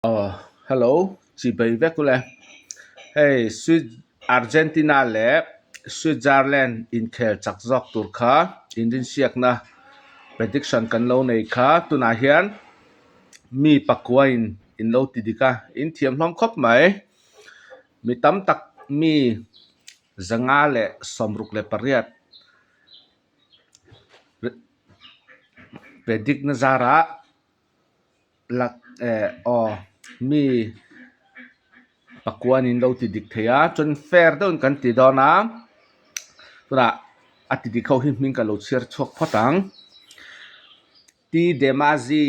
Aw hello chibai vek ule hei Swi Argentina leh Switzerland inkhel chak zawk tur kha inrinsiakna prediction kan lo nei kha tunah hian mi pakua in in lo ti dik a in thiam hlawm khawp mai mi tam tak mi 568 predict na zarah. Lak eh aw mi pakuan in lo ti dik thei a chuan fair deuhin kan ti dawn a tunah a ti dik ho hi hming ka lo chhiar chhuak phawt ang T Demazi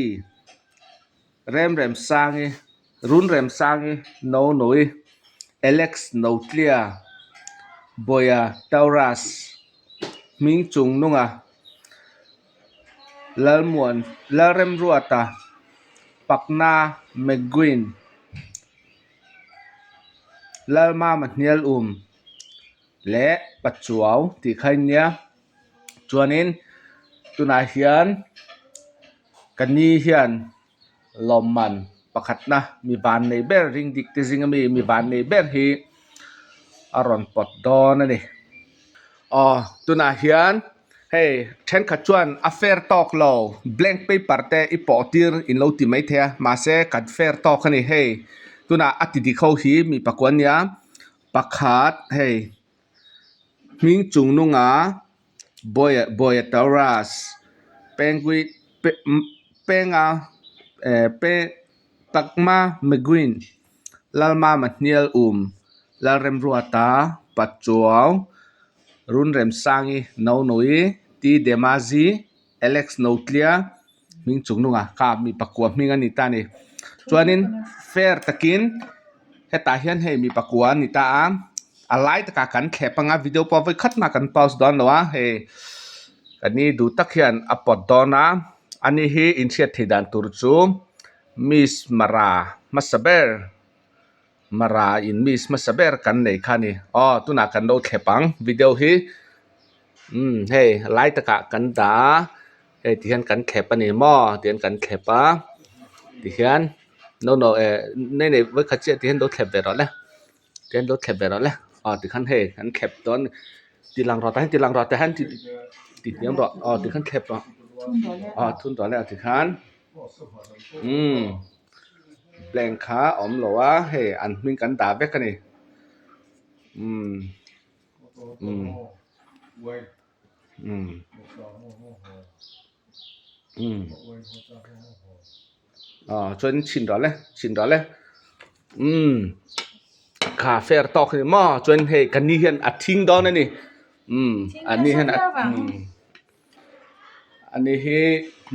Remremsangi Runremsangi Nonoi Alex Notlia Bawia Taurus Hming Chungnunga. Lalmuan Lalremruata Pakna McGuinn Lalmama hnial um leh Pachuau tih kha in nia chuanin tunah hian ka ni hian lawmman pakhatna mi van nei ber ring dik te zinga mi mi van nei ber hi a rawn pawt dawn a ni aw tunah hian. Hei thenkhat chuan a fair tawk lo blank paper te i pawh tir in lo ti mai thei a mahse kan fair tawk a ni hei tunah a ti dik ho hi mi pakua nia pakhat hei hming chung nunga Bawia Bawia Taurus Penguin Penga eh Pe Pakma Meguin Lalmama hnial um Lalremruata Pachuau. Runremsangi Nonoi T Demazi Alex Notlia hming chung nunga kha mi pakua hming a ni ta a ni. Chuanin fair takin hetah hian hei mi pakua a ni ta a, a lai takah kan thlep anga video pawh vawi khat mah kan pause dawn lo a, hei ka ni duh tak hian a pawt dawn a, ani hi inhriat theih dan tur chu Miss Mara hmasa ber. Mara in miss hmasa ber kan nei kha a ni. Aw tunah kan lo thlep ang video hi umm hei lai takah kan dah a hei ti hian kan thlep a ni maw ti hian kan thlep a ti hian no no eh nei nei vawikhat chiah ti hian lo thlep ve rawh le ti hian lo thlep ve rawh le aw ti khan hei kan thlep dawn ti lang rawh tah hian ti lang rawh tah hian ti ti hniam rawh aw ti khan thlep rawh aw thun rawh le aw ti khan umm. Blank kha a awm lo a hei an hming kan dah vek a ni umm umm umm umm aw chuan chhin rawh le chhin rawh le umm kha fair tawk a ni maw chuan hei ka ni hian a thing dawn a ni umm a ni hian a umm. Ani hi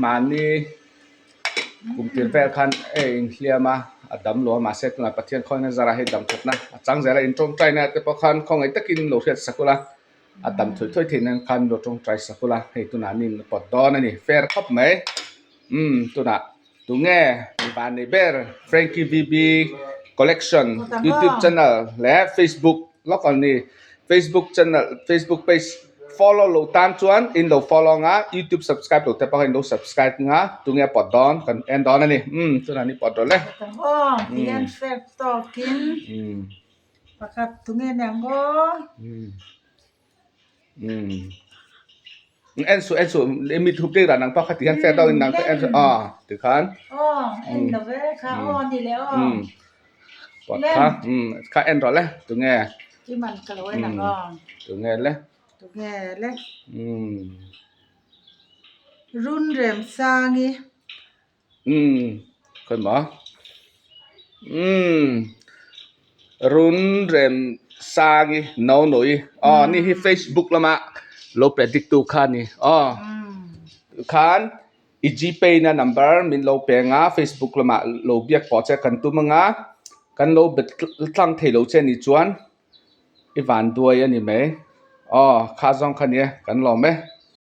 mahni kum tir vel khan a inhliam a, a dam lo a mahse tunah Pathian khawngaihna zarah hei dam thatna a chang zel a, in tawngtaina te pawh khan khawngaih takin lo hriat sak ula, a dam thawi thawi theih nan khan lo tawngtai sak ula, hei tunah an in pawt dawn a ni, fair khawp mai umm tunah. Tunge mi van nei ber Frankie VB collection youtube channel leh facebook lawk ang ni facebook channel facebook page follow lo tan chuan in lo follow anga youtube subscribe lo te pawh in lo subscribe anga tunge a pawt dawn kan en dawn a ni umm tunah ni pawt rawh le umm umm. En suh en suh mi thup deuh dan ang pawh kha ti hian fair deuh in nang en suh aw ti khan umm pawt kha umm kha en rawh le tunge tunge le umm Umm khawi maw umm run rem sangi no nui aw ni hi facebook lama lo predict tu kha a ni aw khan i gpay na number min lo peng a facebook lamah lo biak pawh che kan tum anga kan lo bet tlang thei lo che ni chuan i van duai a ni mai aw kha zawng kha nia kan lawm e.